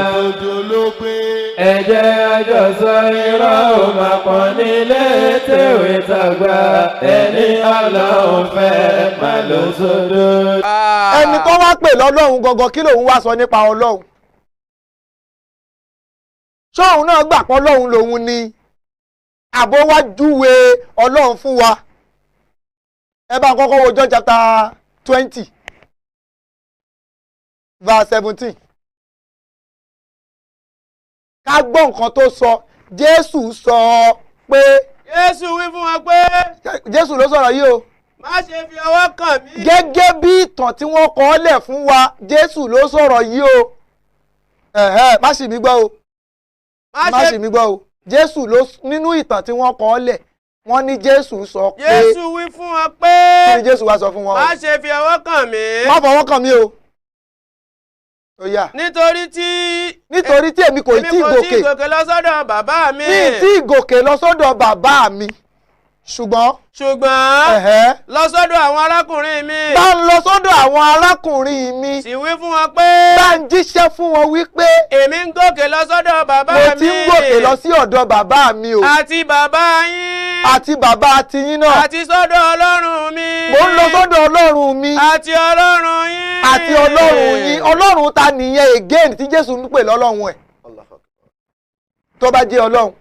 Òjò ló gbé. Ẹ jẹ́ àjọsọ, irọ́ ò máa pọ̀ nílé tèwé tàgbà, ẹni Ọlọ́run fẹ́ máa lọ sódò. Ẹni tó wá pè lọ́lọ́run gangan, kí lòun wá sọ nípa Ọlọ́run? Ṣóun náà gbà pé Ọlọ́run lòun ni, àbó wá júwe Ọlọ́run fún wa? Ẹ bá ń kọ́kọ́ wo John chapter 20 verse 17, ká gbọ́ nǹkan tó sọ. Jésù sọ pé Jésù wí fún wọn pé Jésù ló sọ̀rọ̀ yìí o. Má ṣe fi ọwọ́ kàn mí. Gẹ́gẹ́ bí ìtàn tí wọ́n kọ ọ́ lẹ̀ fún wa, Jésù ló sọ̀rọ̀ yìí o. Ẹ̀hẹ́, má sì mí gbọ́ o. Má sì mí gbọ́ o. Jésù ló, nínú ìtàn tí wọ́n kọ ọ́ lẹ̀, wọ́n ní Jésù sọ pé Jésù wí fún wọn pé Kí ni Jésù wá sọ fún wọn o? Má ṣe fi ọwọ́ kàn mí. Má fọwọ́ kàn mí o. Ó yá. Nítorí tí Nítorí tí èmi kò èmi tí ì kò tí gòkè ì gòkè lọ sọ́dọ̀ bàbá mi. Ní tí ì gòkè lọ sọ́dọ̀ bàbá mi, ṣùgbọ́n Ṣùgbọ́n lọ sọ́dọ̀ àwọn arákùnrin mi. Bá ń lọ sọ́dọ̀ àwọn arákùnrin mi. Sì wí fún wọn pé Bá ń jíṣẹ́ fún wọn wípé èmi ń gòkè lọ sọ́dọ̀ bàbá mo mi. ti ń gòkè lọ sí ọ̀dọ̀ bàbá mi o. Àti bàbá yín. Àti bàbá tiyín náà. Àti sọ́dọ̀ Ọlọ́run mi. Mo ń lọ sọ́dọ̀ Ọlọ́run mi. Àti Ọlọ́run yín. Àti Ọlọ́run yín. Ọlọ́run ta nìyẹn again tí Jésù ń pè lọ́lọ́run ẹ̀? Tó bá jẹ́ Ọlọ́run,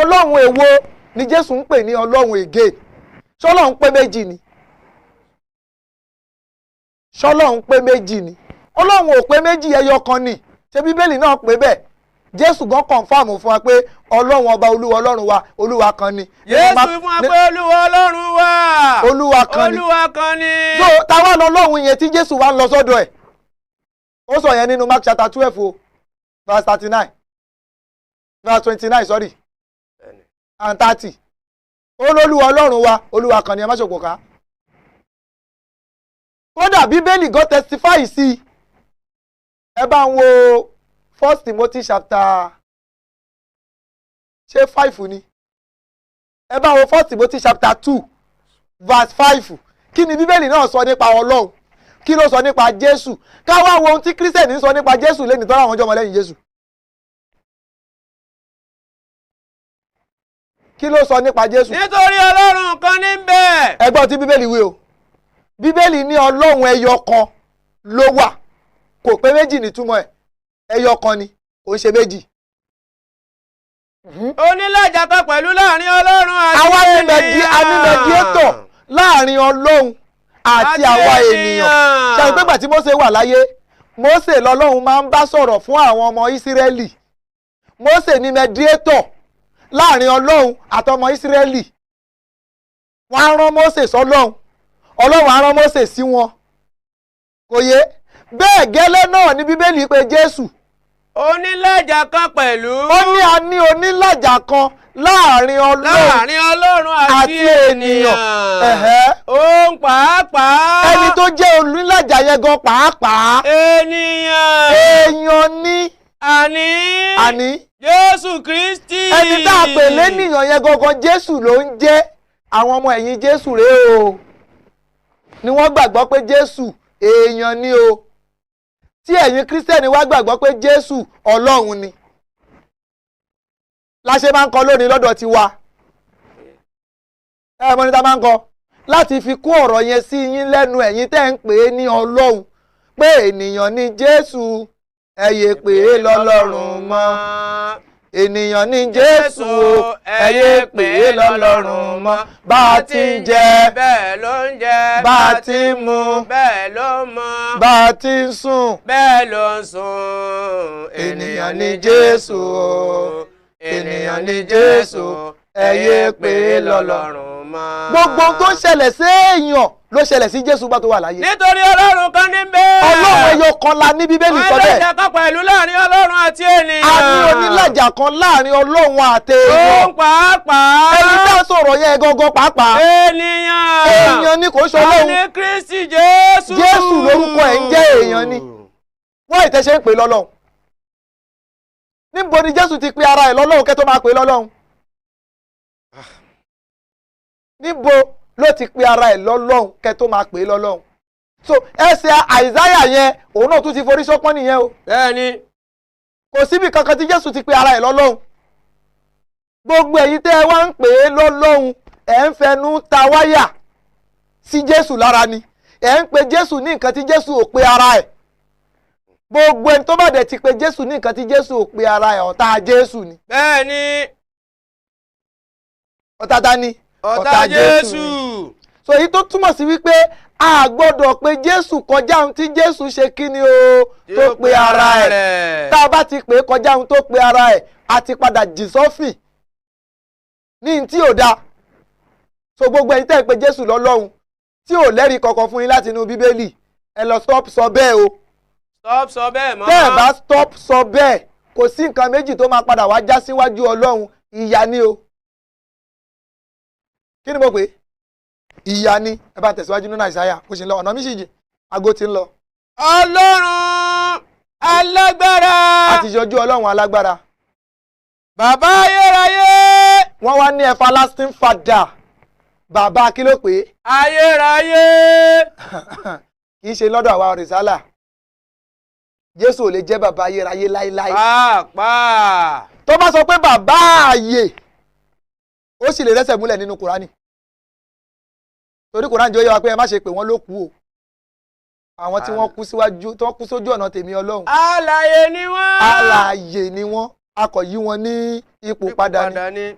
Ọlọ́run èwo ni Jésù ń pè ní Ọlọ́run again? Ṣọlọ́run pé méjì ni? Ṣọlọ́run pé méjì ni? Ọlọ́run ò pé méjì, ẹyọ kan ni. Ṣé Bíbélì náà pé bẹ́ẹ̀? Jésù gan confirm fún wa pé Ọlọ́run ọba, Olúwa Ọlọ́run wa, Olúwa kan ni. Jésù wí fún wa pé Olúwa Ọlọ́run wa. Olúwa kan ni. Olúwa kan ni. So táwa lọ lọ́hùn yẹn tí Jésù wa ń lọ sọ́dọ̀ ẹ̀? Ó sọ yẹn nínú Mark chapter 12 o, verse 39, verse 29, sorry, and 30. Ó lólúwa Ọlọ́run wa, Olúwa kan ni, ẹ má ṣòpò ká. Kódà Bíbélì gan testify sí i. Ẹ bá ń wo First Timothy chapter, ṣé 5 ni? Ẹ bá wo First Timothy chapter 2 verse 5. Kí ni Bíbélì náà sọ nípa Ọlọ́run? Kí ló sọ nípa Jésù? Ká wá wo ohun tí Kírísítẹ̀nì ń sọ nípa Jésù lẹ́nu tọ́lá àwọn ọjọ́ lẹ́yìn Jésù. Kí ló sọ nípa Jésù? Nítorí Ọlọ́run kan ní bẹ́ẹ̀. Ẹ gbọ́ tí Bíbélì wí o. Bíbélì ní Ọlọ́run ẹyọ kan ló wà, kò pé méjì nítumọ̀ ẹ̀. Ẹyọ kan ni, kò ń ṣe méjì. Onílàjà kan pẹ̀lú láàrin Ọlọ́run àti Àwa ní ènìyàn. A ní mediator láàrin Ọlọ́run àti Àti àwa ènìyàn. ènìyàn. Ṣe àgbẹ̀gbà tí Mósè wà láyé, Mósè lọ́lọ́run máa ń bá sọ̀rọ̀ fún àwọn ọmọ Ísírẹ́lì. Mósè ní mediator láàrin Ọlọ́run àtọmọ Ísírẹ́lì. Wọ́n á rán Mósè sọ́lọ́run, Ọlọ́run á rán Mósè sí wọn. Kò yé? Bẹ́ẹ̀ gẹ́lẹ́ náà ní Bíbélì pé Jésù. Onílàjà kan pẹ̀lú. Ó ní a ní onílàjà kan láàrin Ọlọ́run láàrin Ọlọ́run àti àti ènìyàn. Òun pàápàá. Ẹni tó jẹ́ onílàjà yẹn gan pàápàá. Ènìyàn. Èèyàn ní. Àní. Àní. Jésù Kristi. Ẹni tá a pè lénìyàn yẹn gangan, Jésù ló ń jẹ́. Àwọn ọmọ ẹ̀yìn Jésù rèé o, ni wọ́n gbàgbọ́ pé Jésù èèyàn ni o, tí ẹ̀yin Kírísítẹ́nì wá gbàgbọ́ pé Jésù Ọlọ́run ni. La ṣe máa ń kọ lónìí lọ́dọ̀ tiwa. Ẹ mọ̀ ní ta máa ń kọ láti fi kún ọ̀rọ̀ yẹn sí yín lẹ́nu, ẹ̀yin tẹ́ ń pè é ní Ọlọ́run, pé ènìyàn ni Jésù, ẹ yé pè é lọ́lọ́run mọ́. Ènìyàn ni Jésù o, ẹ yé pè é lọ́lọ́run mọ́. Bá a ti ń jẹ, bẹ́ẹ̀ ló ń jẹ. Bá a ti ń mu, bẹ́ẹ̀ ló ń mu. Bá a ti ń sùn, bẹ́ẹ̀ ló ń sùn. Ènìyàn ni Jésù o, ènìyàn ni Jésù, ẹ yé pè é lọ́lọ́run mọ́. Gbogbo ohun tó ń ṣẹlẹ̀ sí èèyàn ló ṣẹlẹ̀ sí Jésù bá tó wà láyé. Nítorí Ọlọ́run kan ní bẹ́ẹ̀. Ọlọ́run ẹyọ kan la ní, Bíbélì sọ bẹ́ẹ̀. Onílàjà kan pẹ̀lú láàrin Ọlọ́run àti ènìyàn. A ní onílàjà kan láàrin Ọlọ́run àti èèyàn. Òun pàápàá. Ẹni tá a sọ̀rọ̀ yẹn gangan pàápàá. Ènìyàn. Èèyàn ni, kò ń ṣe Ọlọ́run. Àní Kristi Jésù. Jésù lórúkọ ẹ̀ ń jẹ́, èèyàn ni. Wọ́n ìtẹ̀ṣe ń pè lọ́lọ́run. Níbo ni Jésù ti pe ara ẹ̀ lọ́lọ́run kẹ́ tó máa pè lọ́lọ́run? Níbo ló ti pe ara ẹ̀ lọ́lọ́run kẹ́ tó máa pè é lọ́lọ́run? So ẹsẹ̀ Àìsáyà yẹn òun náà tún ti forí sọ́pọ́n nìyẹn o. Bẹ́ẹ̀ni. Kò síbi kankan tí Jésù ti pe ara ẹ̀ lọ́lọ́run. Gbogbo ẹ̀yin tẹ́ ẹ wá ń pè é lọ́lọ́run, ẹ̀ ń fẹnu ta wáyà sí Jésù lára ni. Ẹ̀ ń pe Jésù ní nǹkan tí Jésù ò pe ara ẹ̀. Gbogbo ẹni tó bá dẹ̀ ti pe Jésù ní nǹkan tí Jésù ò pe ara ẹ̀, ọ̀tá Jésù ni. Bẹ́ẹ̀ni. Ọ̀tá ta ni? Ọ̀tá Jésù. So èyí tó túmọ̀ sí wípé a gbọ́dọ̀ pé Jésù kọjá ohun tí Jésù ṣe kí ni o tó pe ara ẹ̀. Tá a bá ti pè é kọjá ohun tó pe ara ẹ̀, a ti padà jì sọ́fì ní tí ò dáa. So gbogbo ẹ̀yin tẹ́ ẹ pé Jésù lọ́lọ́run tí ò lẹ́rìí kankan fún yín láti inú Bíbélì, ẹ lọ stop sọ bẹ́ẹ̀ o. Stop sọ bẹ́ẹ̀ mọ́. Tẹ́ ẹ bá stop sọ bẹ́ẹ̀, kò sí nǹkan méjì tó máa padà wá já síwájú Ọlọ́run, ìyà ni o. Kí ni mo pè é? Ìyà ni. Ẹ bá tẹ̀síwájú nínú Àìsáyà, bó ṣe ń lọ, ọ̀nà mi sì jìn, aago ti ń lọ. Ọlọ́run alágbára. A ti yọjú Ọlọ́run alágbára. Bàbá ayérayé. Wọ́n wá ní everlasting father. Bàbá kí ló pè é? Ayérayé. Kì í ṣe lọ́dọ̀ àwa rìsálà. Jésù ò lè jẹ́ bàbá ayérayé láéláé. Pàápàá. Tó bá sọ pé bàbá ààyè, ó sì lè rẹ́sẹ̀ múlẹ̀ nínú Kùránì. Torí Kùránì jẹ́ ó yé wa pé ẹ má ṣe pè wọ́n ló kú o. Àwọn tí wọ́n kú síwájú, tí wọ́n kú sójú ọ̀nà tèmi Ọlọ́run. Alààyè ni wọ́n. Alààyè ni wọ́n. A kò yí wọn ní ipò padà ni.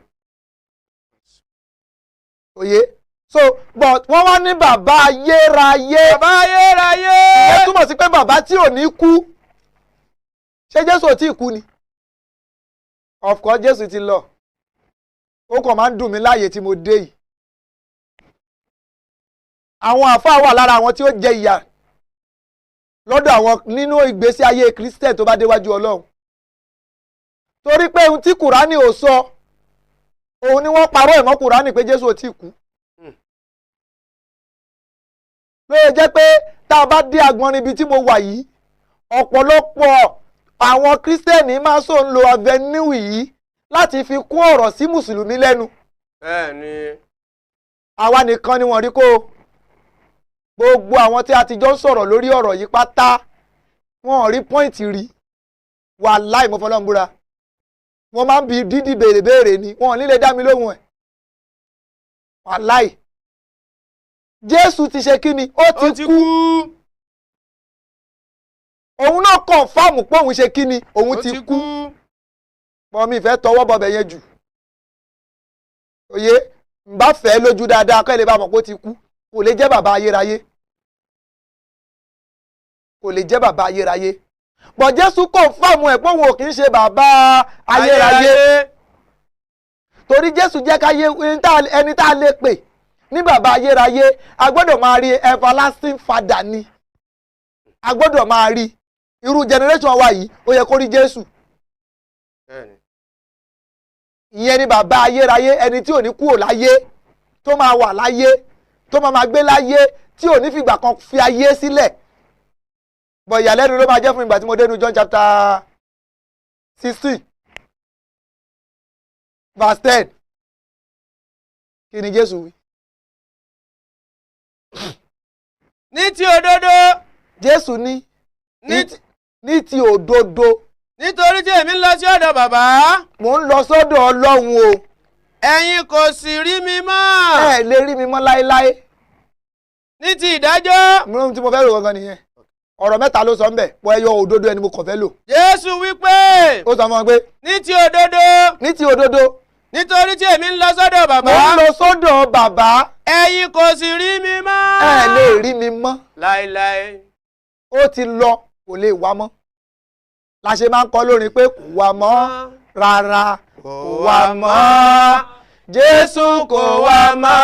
Òye. So but wọ́n wá ní bàbá ayérayé. Bàbá ayérayé. Ẹ túmọ̀ sí pé bàbá tí ò ní kú. Ṣé Jésù ò tí ì kú ni? Of course Jésù ti lọ. Ó kàn máa ń dùn mí láàyè tí mo dé yìí. Àwọn àfáà wà lára àwọn tí ó jẹ ìyà lọ́dọ̀ àwọn nínú ìgbésí ayé Christian tó bá déwájú Ọlọ́run. Torí pé ohun tí Kùránì ò sọ, òun ni wọ́n parọ́ ìmọ̀ Kùránì pé Jésù ò tí kú. Lóye jẹ́ pé tá a bá dé agbọn níbi tí mo wà yìí, ọ̀pọ̀lọpọ̀ àwọn Kírísítẹ́nì máa sọ ń lo avenue yìí láti fi kún ọ̀rọ̀ sí Mùsùlùmí lẹ́nu. Bẹ́ẹ̀ni. Àwa nìkan ni wọ́n rí kó o. Gbogbo àwọn tí a ti jọ ń sọ̀rọ̀ lórí ọ̀rọ̀ yìí pátá, wọ́n rí pọ́ìntì rí. Wàláì mo fọlọ́run búra. Wọ́n máa ń bi dídì béèrè béèrè ni, wọ́n ò ní lè dá mi lóhùn ẹ̀. Wàláì. Jésù ti ṣe kí ni? Ó ti kú. Òun náà kọ̀nfàmù pé òun ṣe kí ni? Òun ti kú. Bọ́ mi fẹ́ tọwọ́ bọbẹ̀ yẹn jù. Òye, ń bá fẹ́ lójú dáadáa kẹ́ lè bá mọ̀ pé ó ti kú. Kò lè jẹ́ bàbá ayérayé. Kò lè jẹ́ bàbá ayérayé. Bọ̀ Jésù kọ̀nfàmù ẹ̀ pé òun ò kì í ṣe bàbá ayérayé. Torí Jésù jẹ́ káyé ẹni tá a lè pè ní bàbá ayérayé, a gbọ́dọ̀ máa rí everlasting father ni. A gbọ́dọ̀ máa rí irú generation wa yìí, ó yẹ kó rí Jésù. Ìyẹn ni bàbá ayérayé, ẹni tí ò ní kúrò láyé, tó máa wà láyé, tó máa gbé láyé, tí ò ní fìgbà kan fi ayé sílẹ̀. Bọ̀ ìyàlẹ́nu ló máa jẹ́ fún ìgbà tí mo dénú John chapter 16 verse 10. Kí ni Jésù wí? Ní ti òdodo. Jésù ní ní ti òdodo. Nítorí tí èmi ń lọ sí ọ̀dọ̀ bàbá. Mò ń lọ sọ́dọ̀ Ọlọ́run o. Ẹ̀yin kò sì rí mi mọ́. Ẹ lè rí mi mọ́ láéláé. Ní ti ìdájọ́. Mo tí mo fẹ́ lò gangan nìyẹn. Ọ̀rọ̀ mẹ́ta ló sọ ńbẹ̀, pọ̀ ẹyọ òdodo ẹni mo kàn fẹ́ lò. Jésù wí pé. Ó sọ fún wọn pé. Ní ti òdodo. Ní ti òdodo. Nítorí tí èmi ń lọ sọ́dọ̀ bàbá. Mo ń lọ sọ́dọ̀ bàbá. Ẹ̀yin kò sì rí mi mọ́. Ẹ lè rí mi mọ́. Láéláé. Ó ti lọ, kò lè wá mọ́. La ṣe máa ń kọ lórin pé kò wá mọ́ rárá, kò wá mọ́. Jésù kò wá mọ́,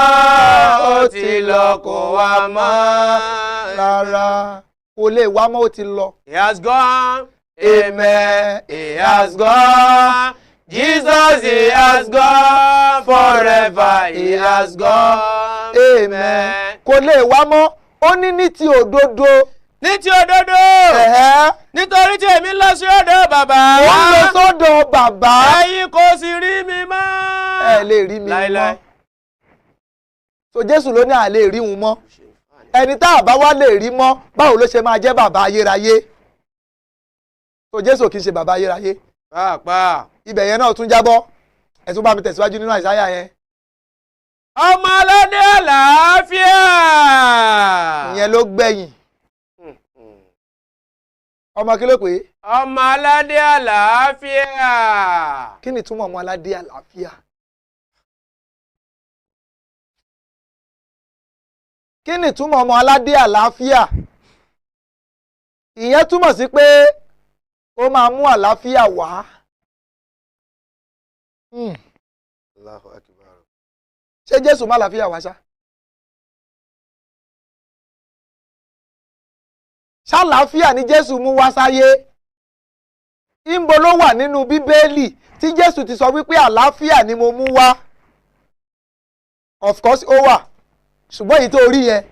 ó ti lọ, kò wá mọ́ rárá. Kò lè wá mọ́, ó ti lọ. He has gone. Amen. He has gone. Jesus, he has gone forever. He has gone. Amen. Kò lè wá mọ́, ó ní ní ti òdodo. Ní ti òdodo. Nítorí tí èmi ń lọ sí ọ̀dọ̀ bàbá. Ó ń lọ sọ́dọ̀ bàbá. Ẹ̀yin kò sì rí mi mọ́. Ẹ lè rí mi mọ́. So Jésù ló ní à lè rí òun mọ́. Ẹni tá a bá wá lè rí mọ́, báwo ló ṣe máa jẹ́ bàbá ayérayé? Tó Jésù kì í ṣe bàbá ayérayé. Pàápàá. Ibẹ̀ yẹn náà tún jábọ́. Ẹ tún bá mi tẹ̀síwájú nínú Àìsáyà yẹn. Ọmọ aládé àlàáfíà. Ìyẹn ló gbẹ̀yìn. Ọmọ kí ló pè é? Ọmọ aládé àlàáfíà. Kí ni ìtumọ̀ ọmọ aládé àlàáfíà? Kí ni ìtumọ̀ ọmọ aládé àlàáfíà? Ìyẹn túmọ̀ sí pé ó máa mú àlàáfíà wá. Allahu akbar. Ṣé Jésù má àlàáfíà wá ṣá? Ṣàlàáfíà ni Jésù mú wá sáyé? Ìǹbo ló wà nínú Bíbélì tí Jésù ti sọ wípé àlàáfíà ni mo mú wá? Of course ó wà, ṣùgbọ́n èyí tó rí yẹn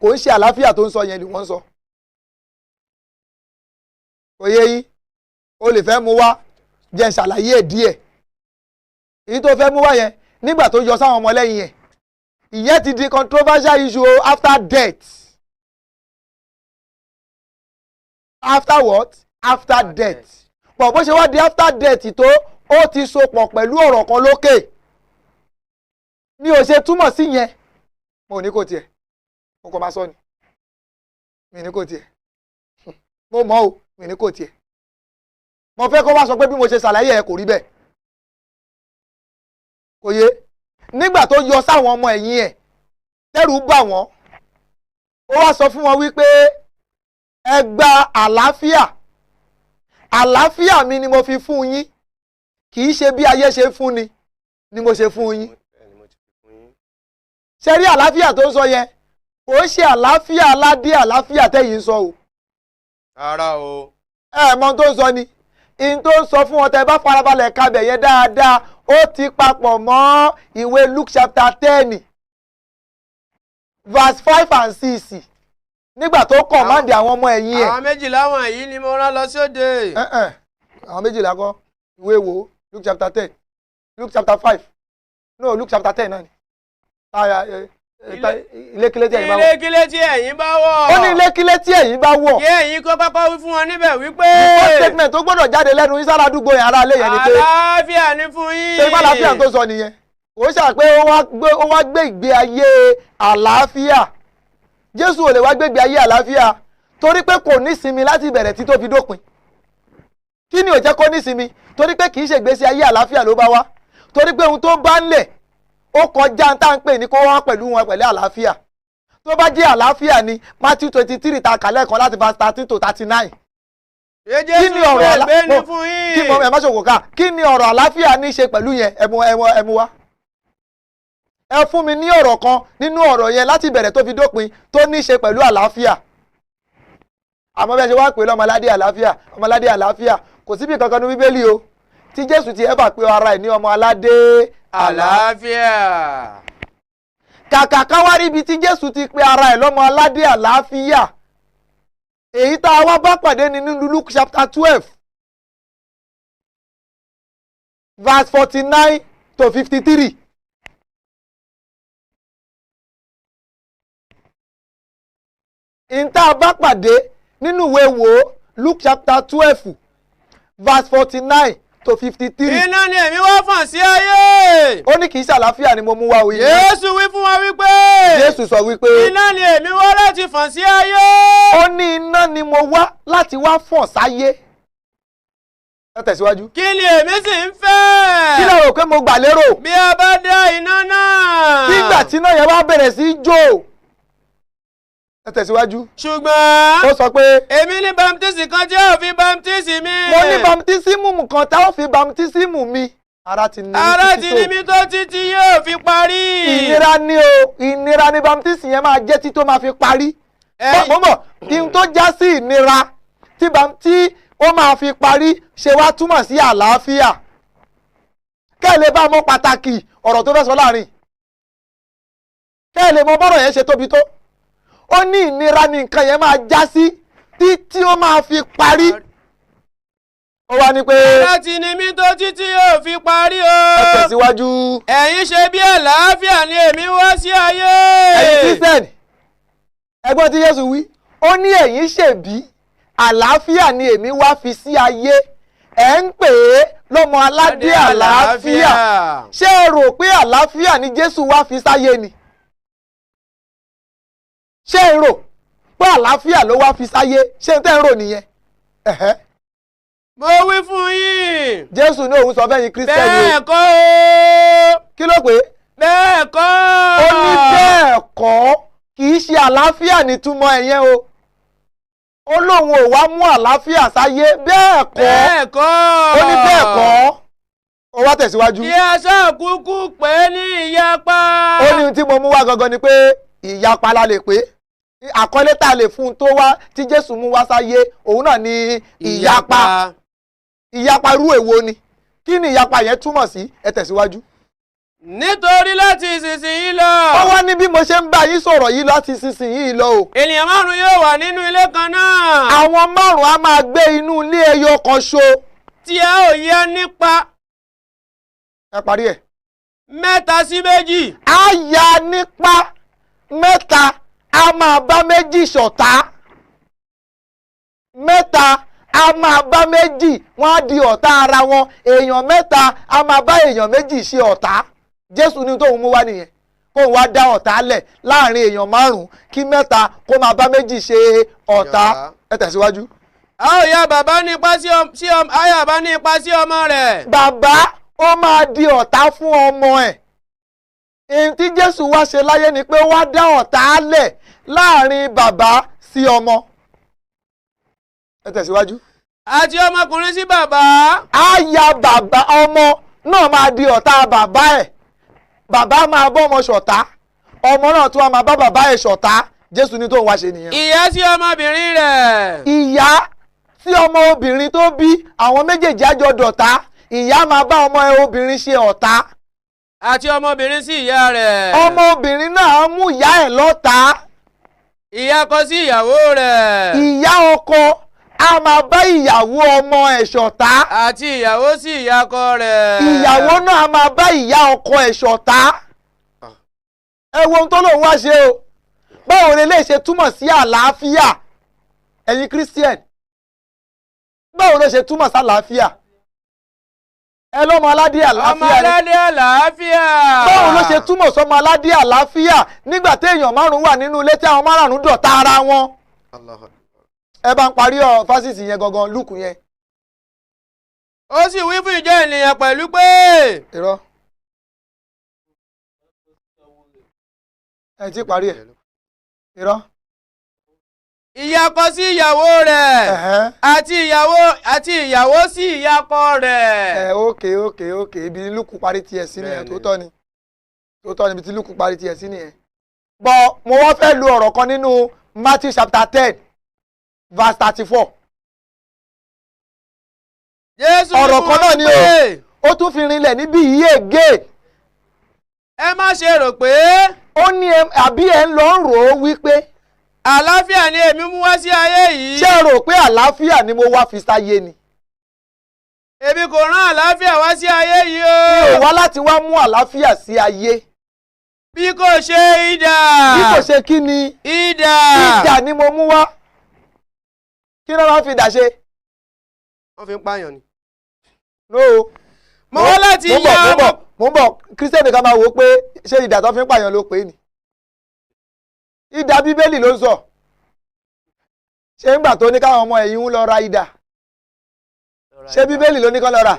kò ń ṣe àlàáfíà tó ń sọ yẹn ni wọ́n ń sọ. Kò yé yín? O lè fẹ́ mú wá, jẹ́ n ṣàlàyé ẹ̀ díẹ̀. Èyí tó fẹ́ mú wá yẹn nígbà tó yọ sáwọn ọmọlẹ́yìn yẹn, ìyẹn ti di controversial issue after death. After what? After death. Bọ̀ bó ṣe wá di after death tó, ó ti so pọ̀ pẹ̀lú ọ̀rọ̀ kan lókè. Mi ò ṣe túmọ̀ sí yẹn. Mo ní kò tiẹ̀. Mo kàn máa sọ ni. Mi ní kò tiẹ̀. Mo mọ̀ o, mi ní kò tiẹ̀. Mo fẹ́ kó wá sọ pé bí mo ṣe ṣàlàyé ẹ̀ kò rí bẹ́ẹ̀. Kò yé. Nígbà tó yọ sáwọn ọmọ ẹ̀yìn ẹ̀, tẹ́rù bà wọ́n. Ó wá sọ fún wọn wípé ẹ gba àlàáfíà. Àlàáfíà mi ni mo fi fún yín. Kì í ṣe bí ayé ṣe fún ni ni mo ṣe fún yín. Ṣé rí àlàáfíà tó ń sọ yẹn? Kò ń ṣe àlàáfíà aládé àlàáfíà tẹ́yìn ń sọ o. Rárá o. Ẹ mọ ohun tó ń sọ ni. Ihun tó ń sọ fún wọn, tẹ́ bá farabalẹ̀ kabẹ̀ yẹn dáadáa, ó ti papọ̀ mọ́ ìwé Luke chapter 10 verse 5 and 6 nígbà tó kọ̀mándì àwọn ọmọ ẹ̀yìn ẹ̀. Àwọn méjìlá wọ̀nyí ni mo rán lọ sóde. Àwọn méjìlá kọ́. Ìwé wo? Luke chapter 10, Luke chapter 5, no, Luke chapter 10 náà ni. Ilékílé tí ẹ̀yin bá wọ̀. Ilékílé tí ẹ̀yin bá wọ̀. Ó ní ilékílé tí ẹ̀yin bá wọ̀. Kí ẹ̀yin kó kọ́kọ́ wí fún wọn níbẹ̀ wípé. The statement tó gbọ́dọ̀ jáde lẹ́nu yín sára àdúgbò yẹn, ará ilé yẹn ni pé. Àlàáfíà ni fún yín. Ṣé àlàáfíà tó sọ nìyẹn? Kò ṣà pé ó wá gbé ìgbé ayé àlàáfíà. Jésù ò lè wá gbé ìgbé ayé àlàáfíà torí pé kò ní sinmi láti ìbẹ̀rẹ̀ tí tó fi dópin. Kí ni ò jẹ́ kó ní sinmi? Torí pé kì í ṣe ìgbésí ayé àlàáfíà ló bá wá. Torí pé ohun tó bá ń lẹ̀ ó kọjá tá à ń pè ní kó wá pẹ̀lú wọn pẹ̀lú àlàáfíà. Tó bá jẹ́ àlàáfíà ni Matthew 23 ta kàlẹ́ kan láti verse 13 to 39. Kí ni ọ̀rọ̀ àlàáfíà? Kí ni ọ̀rọ̀ àlàáfíà ní ṣe pẹ̀lú yẹn? Ẹmu wá. Ẹ fún mi ní ọ̀rọ̀ kan nínú ọ̀rọ̀ yẹn láti ìbẹ̀rẹ̀ tó fi dópin tó ní ṣe pẹ̀lú àlàáfíà. Àmọ́ bẹ́ẹ̀ ṣe wá pè lọ́mọládé àlàáfíà, ọmọládé àlàáfíà, kò síbi kankan ní Bíbélì o tí Jésù ti ẹ́fà pé ara ẹ̀ ní ọmọ aládé àlàáfíà. Kàkà káwárí ibi tí Jésù ti pe ara ẹ̀ lọ́mọ aládé àlàáfíà, èyí tá a wá bá pàdé ní nínú Luke chapter 12 verse 49 to 53. Ìta bá pàdé nínú ìwé wo Luke chapter 12 verse 49 to 53. Iná ni èmi wá fàn sí ayé. Ó ní kì í ṣe àlàáfíà ni mo mú wá o. Jésù wí fún wa wípé. Jésù sọ wípé. Iná ni èmi wá láti fàn sí ayé. Ó ní iná ni mo wá láti wá fàn sáyé. Ẹ tẹ̀síwájú. Kí ni èmi sì ń fẹ́? Kí ló rò pé mo gbà lérò? Bí a bá dá iná náà. Nígbà tí iná yẹn wá bẹ̀rẹ̀ sí í jó. Ẹ tẹ̀síwájú. Ṣùgbọ́n. Ó sọ pé. Èmi ní bamtísì kan tí ó fi bamtísì mi. Mo ní bamtísímù kan tá ó fi bamtísímù mi. Ara ti ní mi títí tó. Ara ti ní mi tó títí yóò fi parí. Ìnira ni o, ìnira ni bamtísì yẹn máa jẹ́ tí tó máa fi parí. Mo mọ̀ kí n tó já sí ìnira tí bamtí ó máa fi parí ṣe wá túmọ̀ sí àlàáfíà. Kẹ́ ẹ lè bá mọ̀ pàtàkì ọ̀rọ̀ tó fẹ́ sọ láàrin. Kẹ́ ẹ lè mọ bọ́rọ̀ yẹn ṣe tóbi tó. Ó ní ìnira ni nǹkan yẹn máa já sí títí ó máa fi parí. Ó wá ní pé. Láti ní mi tó títí yóò fi parí o. Ẹ tẹ̀síwájú. Ẹ̀yin ṣe bí àlàáfíà ni èmi wá sí ayé. Ẹ̀yin Christian, Ẹgbọ́n tí Jésù wí, ó ní ẹ̀yin ṣèbí àlàáfíà ni èmi wá fi sí ayé, ẹ̀ ń pè é lọ́mọ aládé àlàáfíà. Ṣé ẹ rò pé àlàáfíà ni Jésù wá fi sáyé ni? Ṣé ẹ rò pé àlàáfíà ló wá fi sáyé? Ṣé n tẹ́ ń rò nìyẹn? Ẹ̀hẹ́. Mo wí fún yín. Jésù ní òun sọ fẹ́yìn Kírísítẹ́nì o. Bẹ́ẹ̀ kọ́ o. Kí ló pé? Bẹ́ẹ̀ kọ́. Ó ní bẹ́ẹ̀ kọ́, kì í ṣe àlàáfíà nítumọ̀ ẹ̀yẹn o. Ó lóun ò wá mú àlàáfíà sáyé, bẹ́ẹ̀ kọ́. Bẹ́ẹ̀ kọ́. Ó ní bẹ́ẹ̀ kọ́. Ó wá tẹ̀síwájú. Kí aṣọ kúkú pé ní ìyapa. Ó ní ohun tí mo mú wá gangan ni pé ìyapa la lè pé. Àkọlé tá a lè fún un tó wá tí Jésù mú wá sáyé, òun náà ni ìyapa. Ìyapa irú èwo ni? Kí ni ìyapa yẹn túmọ̀ sí? Ẹ tẹ̀síwájú. Nítorí láti ìsinsìnyí lọ. Ó wá ní bí mo ṣe ń bá yín sọ̀rọ̀ yìí láti ìsinsìnyí lọ o. Ènìyàn márùn-ún yóò wà nínú ilé kan náà. Àwọn márùn-ún á máa gbé inú ilé ẹyọ kan ṣo. Tí a ò yẹ nípa. Ẹ parí ẹ̀. 3 sí 2. Á ya nípa 3, á máa bá 2 ṣọ̀tá. 3 á máa bá 2, wọ́n á di ọ̀tá ara wọn. Èèyàn 3 á máa bá èèyàn 2 ṣe ọ̀tá. Jésù ní tóun mú wá nìyẹn, kóun wá dá ọ̀tá lẹ̀ láàrin èèyàn 5, kí 3 kó máa bá 2 ṣe ọ̀tá. Ẹ tẹ̀síwájú. A ó ya bàbá ní ipá sí ayà bá ní ipa sí ọmọ rẹ̀. Bàbá ó máa di ọ̀tá fún ọmọ ẹ̀. Èyí tí Jésù wá ṣe láyé ni pé ó wá dá ọ̀tá lẹ̀ láàrin bàbá sí ọmọ. Ẹ tẹ̀síwájú. Àti ọmọkùnrin sí bàbá. Á ya bàbá, ọmọ náà máa di ọ̀tá bàbá ẹ̀. Bàbá máa bọ́ ọmọ ṣọ̀tá, ọmọ náà tún wá máa bá bàbá ẹ̀ ṣọ̀tá. Jésù ní tóun wá ṣe nìyẹn. Ìyá sí ọmọbìnrin rẹ̀. Ìyá sí ọmọ obìnrin tó bí, àwọn méjèèjì á jọ dọ̀tá. Ìyá máa bá ọmọ obìnrin ṣe ọ̀tá. Àti ọmọbìnrin sí ìyá rẹ̀. Ọmọbìnrin náà á mú ìyá ẹ̀ lọ́tá. Ìyá ọkọ sí ìyàwó rẹ̀. Ìyá ọkọ á máa bá ìyàwó ọmọ ẹ̀ ṣọ̀tá. Àti ìyàwó sí ìyá ọkọ rẹ̀. Ìyàwó náà á máa bá ìyá ọkọ ẹ̀ ṣọ̀tá. Ẹ wo ohun tó lóun wá ṣe o. Báwo lè lè ṣe túmọ̀ sí àlàáfíà? Ẹ̀yin Christian, báwo ló ṣe túmọ̀ sí àlàáfíà? Ẹ lọ́mọ aládé àlàáfíà. Ọmọ aládé àlàáfíà. Báwo ló ṣe túmọ̀ sọmọ aládé àlàáfíà nígbà téèyàn 5 wà nínú ilé tí àwọn 5 dọ̀tá ara wọn? Ẹ bá ń parí ọ fásitì yẹn gangan, Lúùkù yẹn. Ó sì wí fún ìjọ ènìyàn pẹ̀lú pé. Irọ́. Ẹ ti parí ẹ̀. Irọ́. Ìyá ọkọ sí ìyàwó rẹ̀. Àti ìyàwó sí ìyá ọkọ rẹ̀. Ẹ ókè ókè ókè, ibi Lúùkù parí tiẹ̀ sí nìyẹn, tó tọ́ ni. Tó tọ́ ni ibi tí Lúùkù parí tiẹ̀ sí nìyẹn. Bọ̀ mo wá fẹ́ lu ọ̀rọ̀ kan nínú Matthew chapter 10 verse 34. Jésù ọ̀rọ̀ kan náà ni o, ó tún fi rinlẹ̀ níbí yìí ègé. Ẹ má ṣe rò pé. Ó ní àbí ẹ ń lọ rò ó wípé. Àlàáfíà ni èmi mú wá sí ayé yìí. Ṣé ẹ rò pé àlàáfíà ni mo wá fi sáyé ni? Èmi kò rán àlàáfíà wá sí ayé yìí o. Mi ò wá láti wá mú àlàáfíà sí ayé. Bí kò ṣe idà. Bí kò ṣe kí ni? Idà. Idà ni mo mú wá. Kí ló máa ń fi idà ṣe? Wọ́n fi ń pààyàn ni. No. Mo wá láti yá ọmọ. Mo ń bọ̀, Kírísítẹ́nì kan máa wò ó pé ṣé idà tó fi ń pààyàn ló pè é ni. Idà Bíbélì ló ń sọ. Ṣé ńgbà tó ní káwọn ọmọ ẹ̀yìn ń lọ ra idà? Ṣé Bíbélì ló ní kán lọ rà?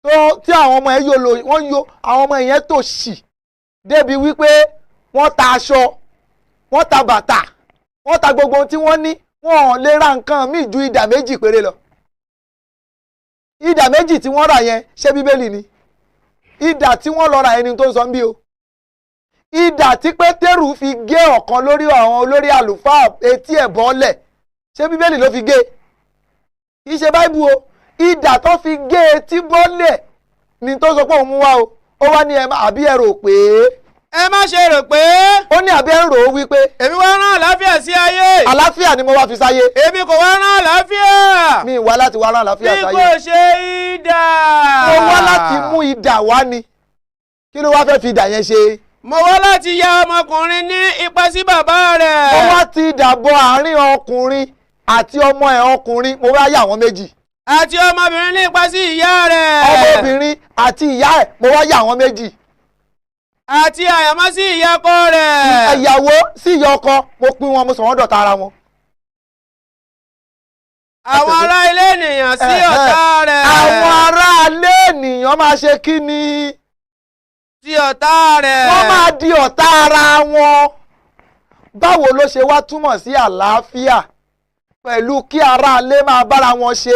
Tó tí àwọn ọmọ ẹ̀ yóò lò, wọ́n yó àwọn ọmọ ẹ̀yẹn tó ṣì débi wípé wọ́n ta aṣọ, wọ́n ta bàtà, wọ́n ta gbogbo ohun tí wọ́n ní, wọ́n ò lè ra nǹkan míì ju idà 2 péré lọ. Idà 2 tí wọ́n rà yẹn, ṣé Bíbélì ni? Idà tí wọ́n lọ rà ẹni tó ń sọ ń bí o. Idà tí Pétérù fi gé ọ̀kan lórí àwọn olórí àlùfáà etí ẹ̀ bọ́lẹ̀, ṣé Bíbélì ló fi gé? Kì í ṣe Báíbù o. Idà tó fi gé etí bọ́lẹ̀ ni tó sọ pé òun mú wá o. Ó wá ní ẹ àbí ẹ rò pé. Ẹ má ṣe rò pé. Ó ní àbí ẹ ń rò ó wípé. Èmi wá rán àlàáfíà sí ayé. Àlàáfíà ni mo wá fi sáyé. Èmi kò wá rán àlàáfíà. Mi wá láti wá rán àlàáfíà sáyé. Bí kò ṣe idà. Mo wá láti mú idà wá ni. Kí ló wá fẹ́ fi idà yẹn ṣe? Mo wá láti ya ọmọkùnrin ní ipa sí bàbá rẹ̀. Mo wá ti dàbọ̀ àárín ọkùnrin àti ọmọ ẹ̀ ọkùnrin, mo wá yà wọ́n méjì. Àti ọmọbìnrin ní ipa sí ìyá rẹ̀. Ọmọbìnrin àti ìyá ẹ̀, mo wá yà wọ́n méjì. Àti àyànmọ́ sí ìyá ọkọ rẹ̀. Ìyàwó sí ìyá ọkọ, mo pín wọn, mo sọ wọ́n dọ̀tá ara wọn. Àwọn ará ilé ènìyàn sí ọ̀tá rẹ̀. Àwọn ará ilé ènìyàn máa ṣe kí ni? Sí ọ̀tá rẹ̀. Wọ́n máa di ọ̀tá ara wọn. Báwo ló ṣe wá túmọ̀ sí àlàáfíà pẹ̀lú kí ará ilé máa bára wọn ṣe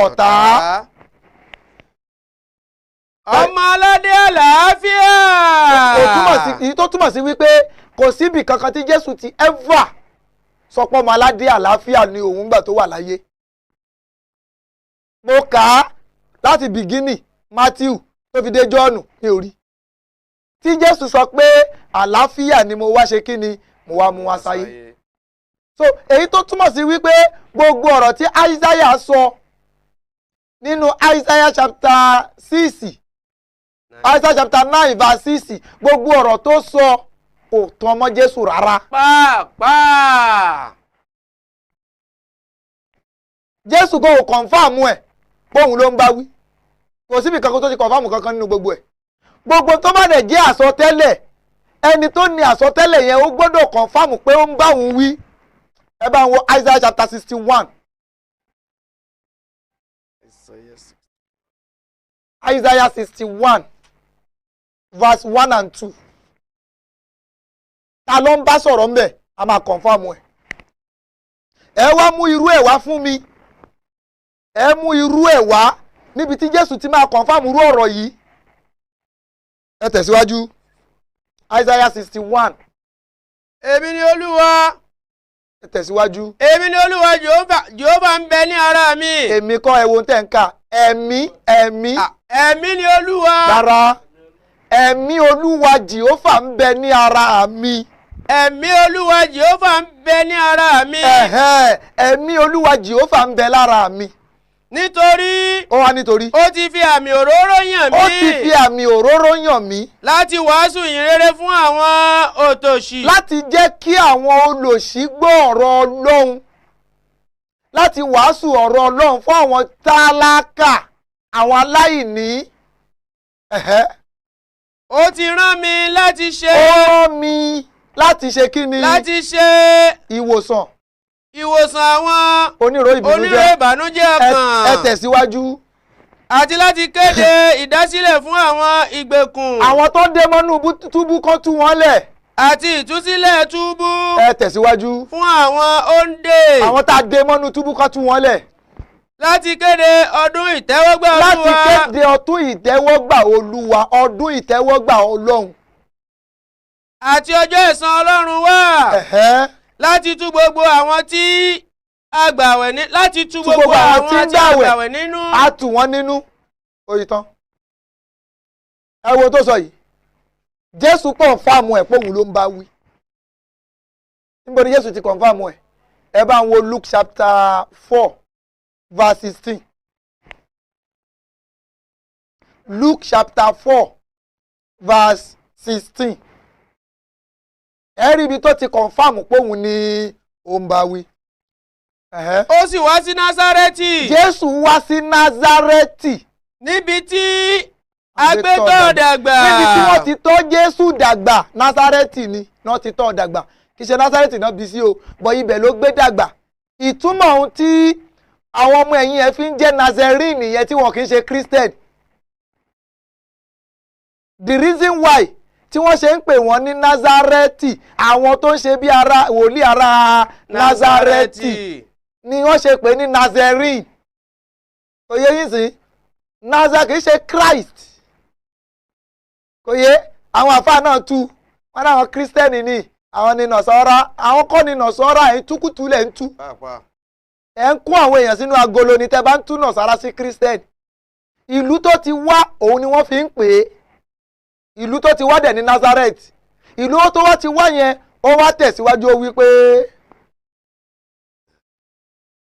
ọ̀tá? Ọmọ aládé àlàáfíà. Èyí tó túmọ̀ sí wípé kò síbì kankan tí Jésù ti ever sọ pé ọmọ aládé àlàáfíà ni òun gbà tó wà láyé. Mo kà á láti bìgínì Matthew tó fi dé Jọ́ọ̀nù ní orí. Tí Jésù sọ pé àlàáfíà ni mo wá ṣe kí ni mo wá mú wá sáyé. So èyí tó túmọ̀ sí wípé gbogbo ọ̀rọ̀ tí Isaiah sọ nínú Isaiah chapter 6, Isaiah chapter 9 verse 6, gbogbo ọ̀rọ̀ tó sọ kò tán mọ́ Jésù rárá. Pàápàá. Jésù kò kọ̀nfàmù ẹ̀ póun ló ń bá wí. Kò síbi kankan tó ti kọ̀nfàmù kankan nínú gbogbo ẹ̀. Gbogbo tó bá dẹ̀ jẹ́ àsọtẹ́lẹ̀, ẹni tó ní àsọtẹ́lẹ̀ yẹn ó gbọ́dọ̀ kọ̀nfàmù pé ó ń bá òun wí. Ẹ bá ń wo Isaiah chapter 61. Isaiah 61 verse 1 and 2. Ta ló ń bá sọ̀rọ̀ ńbẹ̀, a máa kọ̀nfàmù ẹ̀. Ẹ wá mú irú ẹ̀ wá fún mi. Ẹ mú irú ẹ̀ wá níbi tí Jésù ti máa kọ̀nfàmù irú ọ̀rọ̀ yìí. Ẹ tẹ̀síwájú. Isaiah 61. Èmi ni Olúwa. Ẹ tẹ̀síwájú. Èmi ni Olúwa Jèhófà ń bẹ ní ara mi. Èmi kọ́ ẹ wo ohun tẹ́ ń kà. Ẹ̀mí ẹ̀mí. Ẹ̀mí ni Olúwa. Rárá. Ẹ̀mí Olúwa Jèhófà ń bẹ ní ara mi. Ẹ̀mí Olúwa Jèhófà ń bẹ ní ara mi. Ẹ̀mí Olúwa Jèhófà ń bẹ lára mi. Nítorí. Ó wá nítorí. Ó ti fi àmì òróró yàn mí. Ó ti fi àmì òróró yàn mí. Láti wàásù ìyìnrere fún àwọn òtòṣì. Láti jẹ́ kí àwọn olòṣì gbọ́ ọ̀rọ̀ Ọlọ́run. Láti wàásù ọ̀rọ̀ Ọlọ́run fún àwọn tálákà, àwọn aláìní. Ó ti rán mi láti ṣe. Ó rán mi láti ṣe kí ni? Láti ṣe. Ìwòsàn. Ìwòsàn àwọn onírò ìbànújẹ́ ọkàn. Ẹ tẹ̀síwájú. Àti láti kéde ìdásílẹ̀ fún àwọn ìgbèkùn. Àwọn tó dé mọ́nú túbú kan tú wọn lẹ̀. Àti ìtúsílẹ̀ túbú. Ẹ tẹ̀síwájú. Fún àwọn òǹdè. Àwọn tá a dé mọ́nú túbú kan tú wọn lẹ̀. Láti kéde ọdún ìtẹ́wọ́gbà Olúwa. Láti kéde ọdún ìtẹ́wọ́gbà Olúwa, ọdún ìtẹ́wọ́gbà Ọlọ́run. Àti ọjọ́ ẹ̀san Ọlọ́run wà. Láti tú gbogbo àwọn tí agbàwẹ̀ ní láti tú gbogbo àwọn tí agbàwẹ̀ nínú. A tù wọ́n nínú. Oyin tán. Ẹ wo tó sọ yìí. Jésù kọ̀nfàmù ẹ̀ póun ló ń bá wí. Níbo ni Jésù ti kọ̀nfàmù ẹ̀? Ẹ bá ń wo Luke chapter 4 verse 16. Luke chapter 4 verse 16. Ẹ rí ibi tó ti kọ̀nfàmù póun ni ó ń bá wí. Ó sì wá sí Násárẹ́tì. Jésù wá sí Násárẹ́tì. Níbi tí a gbé tọ́ dàgbà. Níbi tí wọ́n ti tọ́ Jésù dàgbà. Násárẹ́tì ni wọ́n ti tọ́ dàgbà. Kì í ṣe Násárẹ́tì náà bí sí o, bọ̀ ibẹ̀ ló gbé dàgbà. Ìtumọ̀ ohun tí àwọn ọmọ ẹ̀yìn ẹ̀ fi ń jẹ́ Nazarene yẹn tí wọn kì í ṣe Christian. The reason why tí wọ́n ṣe ń pè wọ́n ní Násárẹ́tì, àwọn tó ń ṣe bí ara wòlíì ara Násárẹ́tì ni wọ́n ṣe pè ní Nazarene. Kò yé yín sí? Nazar kì í ṣe Christ. Kò yé àwọn àfáà náà tú wọn náà Christian ni àwọn ni Nọ̀sọ́rá, àwọn kọ́ ni Nọ̀sọ́rá, ẹ̀ ń túkùtù lẹ̀ ń tú. Ẹ̀ ń kó àwọn èèyàn sínú agolo ni tẹ́ bá ń tú Nọ̀sọ́rá sí Christian. Ìlú tó ti wá òun ni wọ́n fi ń pè é. Ìlú tó ti wá dẹ̀ ní Nazareth. Ìlú tó wá ti wá yẹn ó wá tẹ̀síwájú ó wí pé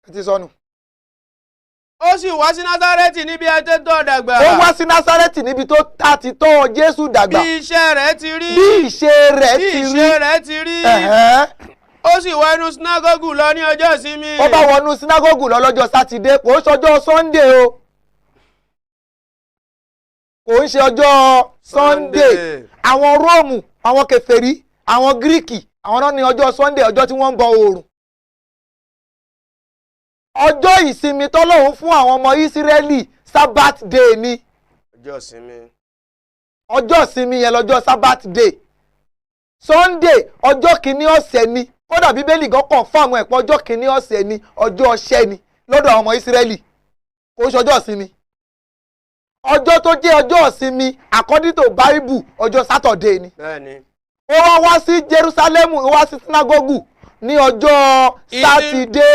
ẹ ti sọnù. Ó Ó sì wá sí Násárẹ́tì níbi a ti tọ́ dàgbà. Ó wá sí Násárẹ́tì níbi tó ta ti tọ́ Jésù dàgbà. Bí iṣẹ́ rẹ̀ ti rí. Bí ìṣe rẹ̀ Bí ti rí. ìṣe rẹ̀ ti rí. Ẹ̀hẹ́n. Ó sì wọ inú sínágọ́gù lọ ní ọjọ́ ìsinmi. Ó bá wọnú sínágọ́gù lọ lọ́jọ́ Sátidé, kò ń ṣọjọ́ Sunday o, kò ń ṣe ọjọ́ Sunday. Àwọn Róòmù, àwọn kèfèrí, àwọn Gíríkì, àwọn náà ní ọjọ́ Sunday, ọjọ́ tí wọ́n ń bọ oòrùn. Ọjọ́ ìsinmi tọ́lọ́hun fún àwọn ọmọ Ísírẹ́lì, Sabbath day ni. Ọjọ́ ìsinmi. Ọjọ́ ìsinmi yẹn lọ́jọ́ Sabbath day. Sunday, ọjọ́ kìíní ọ̀sẹ̀ ni. Kódà Bíbélì gan confirm ẹ̀ pé ọjọ́ kìíní ọ̀sẹ̀ ni, ọjọ́ ọṣẹ́ ni lọ́dọ̀ àwọn ọmọ Ísírẹ́lì, kò ń ṣọjọ́ ìsinmi. Ọjọ́ tó jẹ́ ọjọ́ ìsinmi according to Bible, ọjọ́ Saturday ni. Bẹ́ẹ̀ni. Ó wá wá sí Jerusalem, ó wá sí sinagogu ní ọjọ́ Sátidé,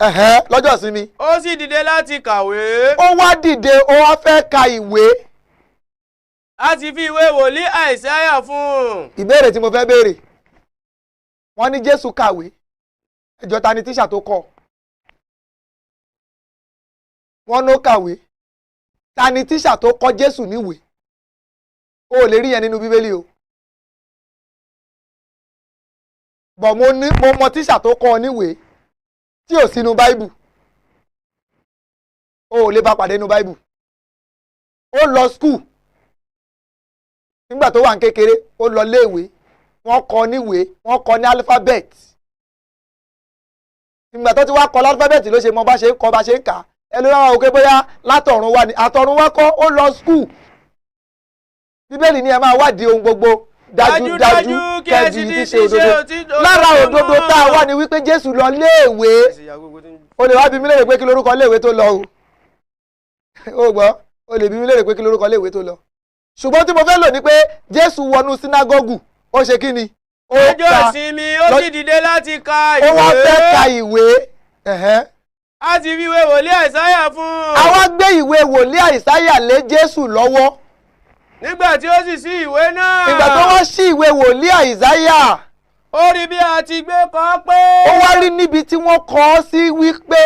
ẹ̀hẹ́n, lọ́jọ́ ìsinmi. Ó sì dìde láti kàwé. Ó wá dìde, ó wá fẹ́ ka ìwé. Láti fi ìwé wòlíì Àìsáyà fún un. Ìbéèrè tí mo fẹ́ béèrè, wọ́n ní Jésù kàwé, ẹjọ́, ta ni tíṣà tó kọ́? Wọ́n ló kàwé, ta ni tíṣà tó kọ́ Jésù níwèé? O ò lè rí yẹn nínú Bíbélì o. Bọ̀ mo ní mo mọ tíṣà tó kọ́ ọ níwèé tí ò sínú Báíbù. O ò lè bá pàdé nínú Báíbù. Ó lọ school nígbà tó wà ní kékeré, ó lọ léèwé, wọ́n kọ́ níwèé, wọ́n kọ́ ní alphabet. Ìgbà tó ti wá kọ́ alphabet ló ṣe mọ bá ṣe ń kọ́, bá ṣe ń kà á. Ẹ ló wá òkè bóyá látọ̀run wá ni. Àtọ̀run wá kọ́, ó lọ school. Bíbélì ní ẹ máa wádìí ohun gbogbo dájúdájú, kẹ́ẹ̀dì ti ṣe òdodo. Lára òdodo tá a wá ni wípé Jésù lọ léèwé. O lè wá bí mi léèrè pé kí lorúkọ léèwé tó lọ o. O gbọ́, o lè bí mi léèrè pé kí lorúkọ léèwé tó lọ. Ṣùgbọ́n tí mo fẹ́ lò ní pé Jésù wọnú sínágọ́gù, ó ṣe kí ni? Ó Ọjọ́ ka ìsinmi, ó sì dìde láti ka Ó wá ìwé. fẹ́ ka ìwé, ẹ̀hẹ́n. Láti fi ìwé wòlíì Àìsáyà fún un. A wá gbé ìwé wòlíì Àìsáyà lé Jésù lọ́wọ́. Nígbà tí ó sì ṣí ìwé náà. Ìgbà tó wá ṣí ìwé wòlíì Àìsáyà, Ó rí bí a ti gbé kọ pé. Ó wá rí níbi tí wọ́n kọ ọ́ sí wípé,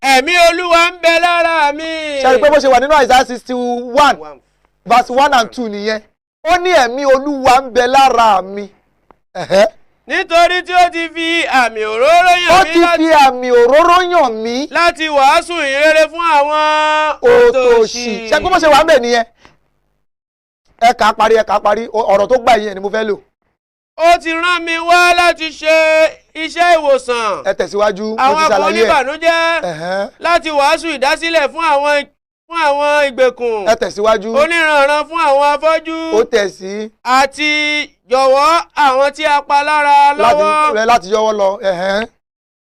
Ẹ̀mí Olúwa ń bẹ lára mi. Ṣe rí pé bó ṣe wà nínú Àìsáyà 61 verse 1 and 2 nìyẹn? Ó ní ẹ̀mí Olúwa ń bẹ lára mi. Ẹ̀hẹ́. Nítorí tí ó ti fi àmì òróró Ó yàn mí ti láti fi àmì òróró yàn mí láti wàásù ìrere fún àwọn òtòṣì. Ṣe pé bó ṣe wà ń bẹ̀ nìyẹn? Ẹ kà á parí, ẹ kà á parí. Ọ̀rọ̀ tó gbà yẹn ni mo fẹ́ lò. Ó ti rán mi wá láti ṣe iṣẹ́ ìwòsàn Ẹ tẹ̀síwájú, mo ti àwọn kan ṣàlàyé ẹ̀. oníbànújẹ́, Ẹ̀hẹ́n. láti wàásù ìdásílẹ̀ fún àwọn ìgbèkùn, Ẹ tẹ̀síwájú. oníranran fún àwọn afọ́jú, Ó tẹ̀ sí àti jọ̀wọ́ àwọn tí a pa lára láti lọ́wọ́, láti yọwọ́ lọ. Ẹ̀hẹ́n.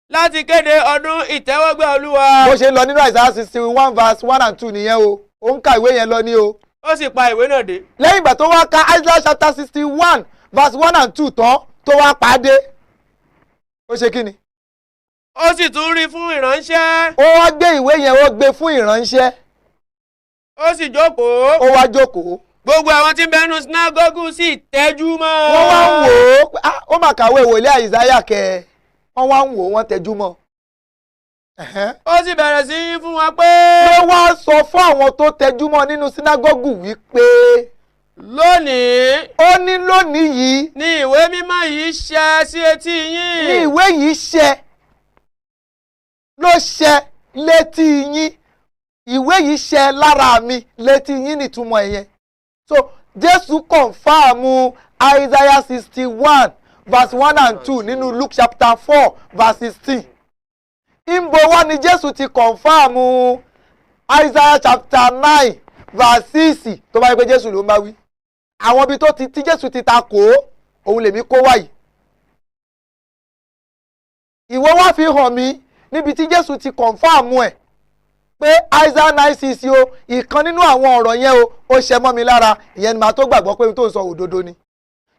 láti kéde ọdún ìtẹ́wọ́gbà Olúwa. Bó ṣe ń lọ nínú Isaiah 61 verse 1 and 2 nìyẹn o. Ó ń ka ìwé yẹn lọ ní o. Ó sì pa ìwé náà dé. Lẹ́yìn ìgbà tó wá ka Isaiah chapter 61 verse 1 and 2 tán, tó wá pàdé, ó ṣe kí ni? Ó sì tún rí fún ìránṣẹ́. Ó wá gbé ìwé yẹn, ó gbé fún ìránṣẹ́. Ó sì jókòó. Ó wá jókòó. Gbogbo àwọn tí ń bẹnu sinagogu sì tẹ́jú mọ́. Wọ́n wá ń wò ó pé, "Ah, ó mà kàwé wòlíì Àìsáyà kẹ." Wọ́n wá ń wò ó, wọ́n tẹjú mọ́. Ẹ̀hẹ́n. Ó sì bẹ̀rẹ̀ sí í fún wọn pé, Ló wá sọ fún àwọn tó tẹjú mọ́ nínú sínágọ́gù wípé, lónìí ó ní lónìí yìí ni ìwé mímọ́ yìí ṣẹ sí etí yín. Ní ìwé yìí ṣẹ, ló ṣẹ létí yín. Ìwé yìí ṣẹ lára mi létí yín nìtumọ̀ ẹ̀yẹn. So Jésù confirm Isaiah 61 verse 1 and 2 nínú Luke chapter 4 verse 16. Ìbò wá ni Jésù ti confirm Isaiah chapter 9 verse 6, tó bá yẹ pé Jésù ló ń bá wí? Àwọn ibi tó ti tí Jésù ti ta kò ó, òun lèmi kó wáyìí. Ìwọ wá fi hàn mí níbi tí Jésù ti confirm ẹ̀ pé Isaiah 9:6 o, ìkan nínú àwọn ọ̀rọ̀ yẹn o, ó ṣẹ mọ́ mi lára. Ìyẹn ni màá tó gbàgbọ́ pé ohun tó ń sọ òdodo ni.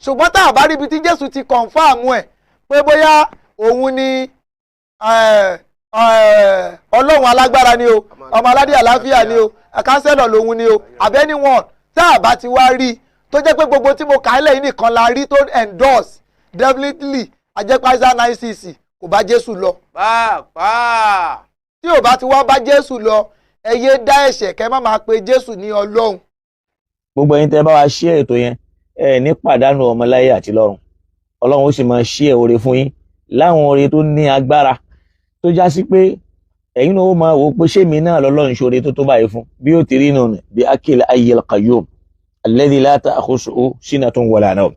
Ṣùgbọ́n tá a bá rí ibi tí Jésù ti confirm ẹ̀ pé bóyá òun ni Ọlọ́run alágbára ni o, ọmọ aládé àlàáfíà ni o, counselor lòun ni o, àbí anyone, tá a bá ti wá rí tó jẹ́ pé gbogbo tí mo kà á lẹ́yìn nìkan la rí tó endorse, definitely ajẹ́pẹ́ Isaiah 9:6 kò bá Jésù lọ. Pàápàá. Tí ò bá ti wá bá Jésù lọ, ẹ yé dá ẹ̀ṣẹ̀, kẹ́ má máa pe Jésù ní Ọlọ́run. Gbogbo ẹ̀yin tẹ́ bá wa ṣí ètò yẹn, ẹ ní pàdánù ọmọ láyé àti lọ́run. Ọlọ́run ó sì máa ṣí ẹ oore fún yín láwọn oore tó ní agbára tó já sí pé ẹ̀yin náà ó máa wò ó pé ṣé mi náà lọ́lọ́run ṣoore tó tó báyìí fún bí ó ti rí nù ní bí akil ayyil qayyum alladhi la ta'khusuhu sinatun wala nawm.